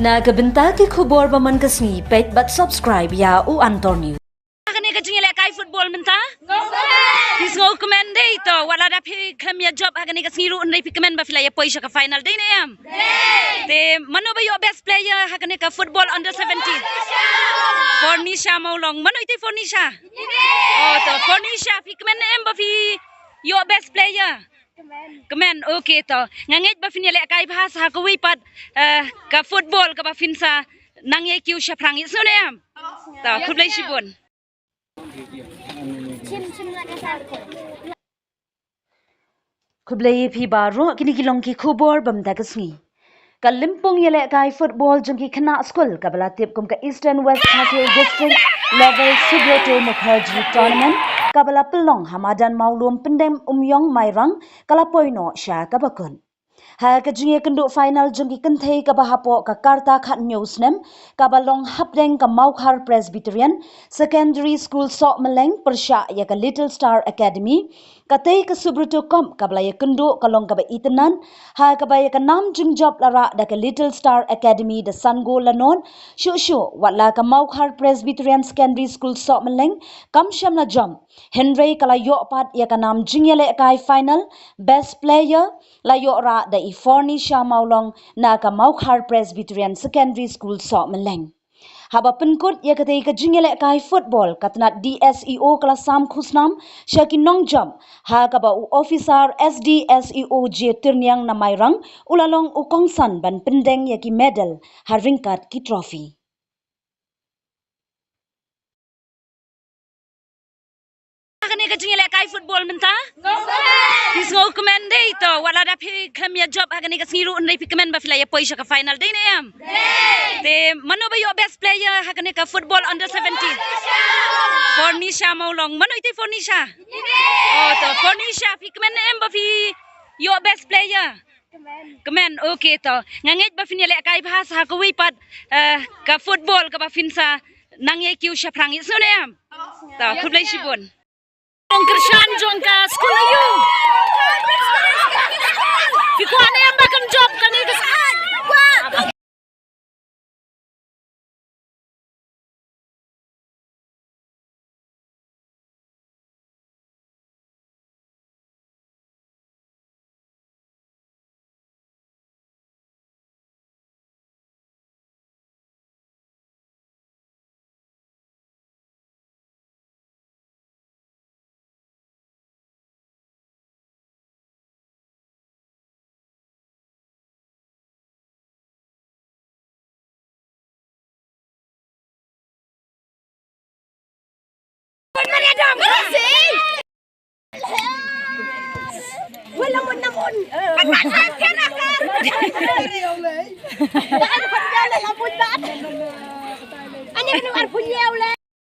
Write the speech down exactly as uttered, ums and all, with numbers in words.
Na ka bynta ki khubor ba man ka sngi, peit bad subscribe ïa U Antor News. Ha kane ka jingïalehkai football mynta? Phi sngewkmen dei to, wat la da phi khlem ïa jop ha kane ka sngi ruh, hynrei phi kmen ba phi la ïa poi sha ka final, dei ne em? Te mano ba ïoh best player ha kane ka football under seventeen? Fornisha Mawlong. Mano ite Fornisha? Oh to, Fornisha, phi kmen ne em ba phi ïoh best player? Kmen, okay to. Nga ngeit ba phin ïalehkai bha sa ha kawei pat, eh, ka football kaba phin sa nang ïa kiew shaphrang, ïa sngewbha ne em? To, khublei shibun. Khublei ïa phi baroh, kine ki long ki khubor ba mynta ka sngi. Ka lympung ïalehkai football jong ki khynnah skul kaba la tip kum ka Eastern West Khasi Hills District Level Subrata Mukherjee Tournament kaba la pynlong ha madan Mawlum Pyndengumiong Mairang ka la poi noh sha kaba kut. Ha ka jingïakynduh final jong ki kynthei kaba hapoh ka karta khathynñiew snem kaba long hapdeng ka Mawkhar Presbyterian Secondary School Sohmylleng pyrshah ïa ka Little Star Academy, katei ka Subrata Cup kaba la ïakynduh ka long kaba itynnad, ha kaba ïa ka nam jingjop la rah da ka Little Star Academy da san gol la nod. Shuh shuh, wat la ka Mawkhar Presbyterian Secondary School Sohmylleng kam shym la jop, hynrei ka la ïoh pat ïa ka nam jingïalehkai final, best player la ïoh rah da i Fornisha Mawlong na ka Mawkhar Presbyterian Secondary School Sohmylleng. Haba pynkut ïa katei ka jingïalehkai football, ka tnat D S E O ka la sam khusnam sha ki nongjop, ha kaba u officer S D S E O J Tyrniang na Mairang u la long u kongsan ban pyndeng ïa ki medal ha ryngkat ki trophy. Ha kane ka jingïalehkai football mynta? Phi sngewkmen dei to, wat la da phi khlem ïa jop ha kane ka sngi ruh, hynrei phi kmen ba phi la ïa poi sha ka final, dei ne em? Te mano ba ïoh best player ha kane ka football under seventeen? Fornisha Mawlong. Mano ite Fornisha? Oh to, Fornisha, phi kmen ne em ba phi ïoh best player? Kmen, okay to. Nga ngeit ba phin ïalehkai bha sa ha kawei pat, eh, ka football kaba phin sa nang ïa kiew shaphrang, ïa sngewbha ne em? To, khublei shibun. Ong kyrshan jong ka skul aïu? Phi kwah ne em ba kan jop kane ka s-